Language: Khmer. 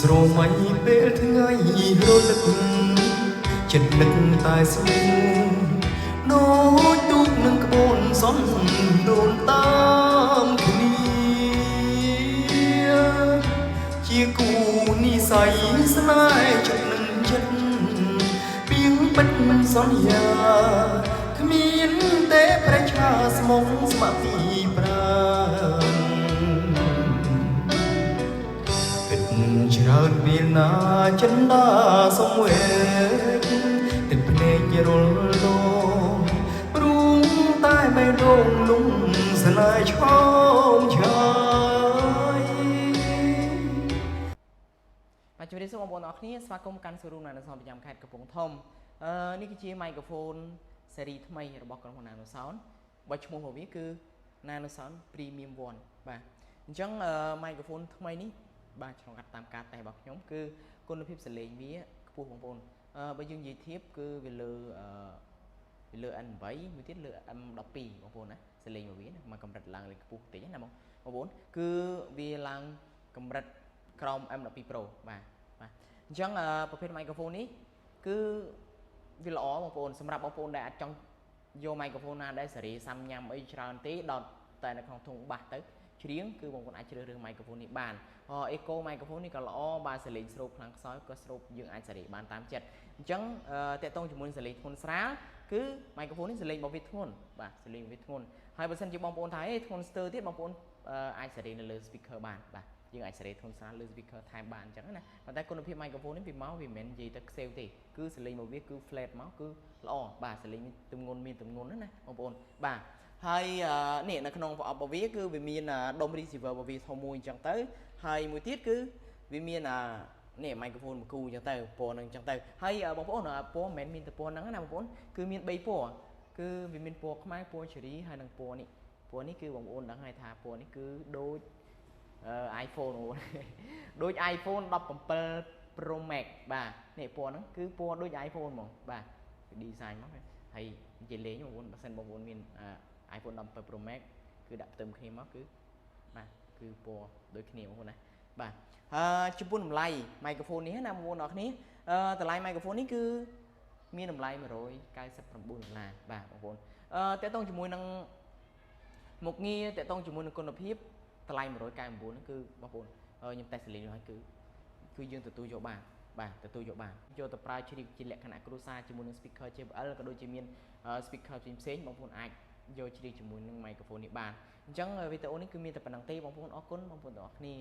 ស្រមៃពេលថ្ងៃរលឹកចិត្តនឹកតែស្ងួនដូចទូកនឹងក្បូនសំដូនតាមគ្នាជាគូនិស័យស្នេហ៍ចិត្តនឹងចិត្តពីងពិតមិនសន្យាគ្មានទេប្រឆាស្មងស្ម័គ្រទីប្រាន គិតច្រើនពេលណាចិនដាសុំវេកទឹកភ្នែករលលោព្រោះតែបេះដូងលំស្នេហ៍ឆោមឆាយ បាទជម្រាបសួរបងប្អូនអរគ្នាស្វាគមន៍កាន់ showroom Nano Sound ប្រចាំខេត្តកំពង់ធំអឺនេះគឺជា microphone ស៊េរីថ្មីរបស់ក្រុមហ៊ុន Nano Sound បើឈ្មោះរបស់វាគឺ Nano Sound Premium 1បាទអញ្ចឹង microphone ថ្មីនេះបាទឆ្លងកាត់តាមការតេស្តរបស់ខ្ញុំគឺគុណភាពសំឡេងវាខ្ពស់បងប្អូនអឺបើយើងនិយាយធៀបគឺវាលើអឺវាលើ N8 មួយទៀតលើ M12 បងប្អូនណាសំឡេងរបស់វាមកកម្រិតឡើងលេខខ្ពស់តិចណាបងបងប្អូនគឺវាឡើងកម្រិតក្រោម M12 Pro បាទបាទអញ្ចឹងប្រភេទ microphone នេះគឺវាល្អបងប្អូនសម្រាប់បងប្អូនដែលអាចចង់យក microphone ណាដែលសេរីសាំញ៉ាំអីច្រើនទេដល់តែនៅក្នុងធុងបាសទៅច្រៀងគឺបងប្អូនអាចជ្រើសរើស microphone នេះបានអេកូ microphone នេះក៏ល្អបាទសលេងស្រូបខ្លាំងខ្សោយក៏ស្រូបយើងអាចសេរីបានតាមចិត្តអញ្ចឹងតកតងជាមួយសលេងធ្ងន់ស្រាលគឺ microphone នេះសលេងរបស់វាធ្ងន់បាទសលេងវាធ្ងន់ហើយបើសិនជាបងប្អូនថាអេធ្ងន់ស្ទើរទៀតបងប្អូនអាចសេរីនៅលើ speaker បានបាទយើងអាចសេរីធ្ងន់ស្រាលលើ speaker ថែមបានអញ្ចឹងណាប៉ុន្តែគុណភាព microphone នេះវាមកវាមិនមែននិយាយទៅខ្សេវទេគឺសលេងរបស់វាគឺ flat មកគឺល្អបាទសលេងមានទម្ងន់មានទម្ងន់ណាបងប្អូនបាទហើយនេះនៅក្នុងប្រអប់របស់វាគឺវាមានដុំ receiver របស់វាធំមួយអញ្ចឹងទៅហើយមួយទៀតគឺវាមាននេះ microphone មួយគូអញ្ចឹងទៅពណ៌ហ្នឹងអញ្ចឹងទៅហើយបងប្អូនពណ៌មិនមែនមានតែពណ៌ហ្នឹងណាបងប្អូនគឺមាន3ពណ៌គឺវាមានពណ៌ខ្មៅពណ៌ឈរីហើយនិងពណ៌នេះពណ៌នេះគឺបងប្អូនដឹងហើយថាពណ៌នេះគឺដូច iPhone បងប្អូនដូច iPhone 17 Pro Max បាទនេះពណ៌ហ្នឹងគឺពណ៌ដូច iPhone ហ្មងបាទ design មកហើយនិយាយលេងបងប្អូនបើសិនបងប្អូនមាន iPhone 17 Pro Max គឺដាក់ផ្ទឹមគ្នាមកគឺបាទគឺពណ៌ដូចគ្នាបងប្អូនណាបាទអឺចំពោះតម្លៃ microphone នេះណាបងប្អូនអរគ្នាអឺតម្លៃ microphone នេះគឺមានតម្លៃ199ដុល្លារបាទបងប្អូនអឺតកតងជាមួយនឹងមុខងារតកតងជាមួយនឹងគុណភាពតម្លៃ199ហ្នឹងគឺបងប្អូនខ្ញុំតេស្តសលេងហើយគឺគឺយើងទទួលយកបានបាទទទួលយកបានយកទៅប្រើជ្រាបជាលក្ខណៈគ្រួសារជាមួយនឹង speaker JBL ក៏ដូចជាមាន speaker ផ្សេងៗបងប្អូនអាចយកជ្រាបជាមួយនឹង microphone នេះបានអញ្ចឹងវីដេអូនេះគឺមានតែប៉ុណ្្នឹងទេបងប្អូនអរគុណបងប្អូនទាំងអស់គ្នា។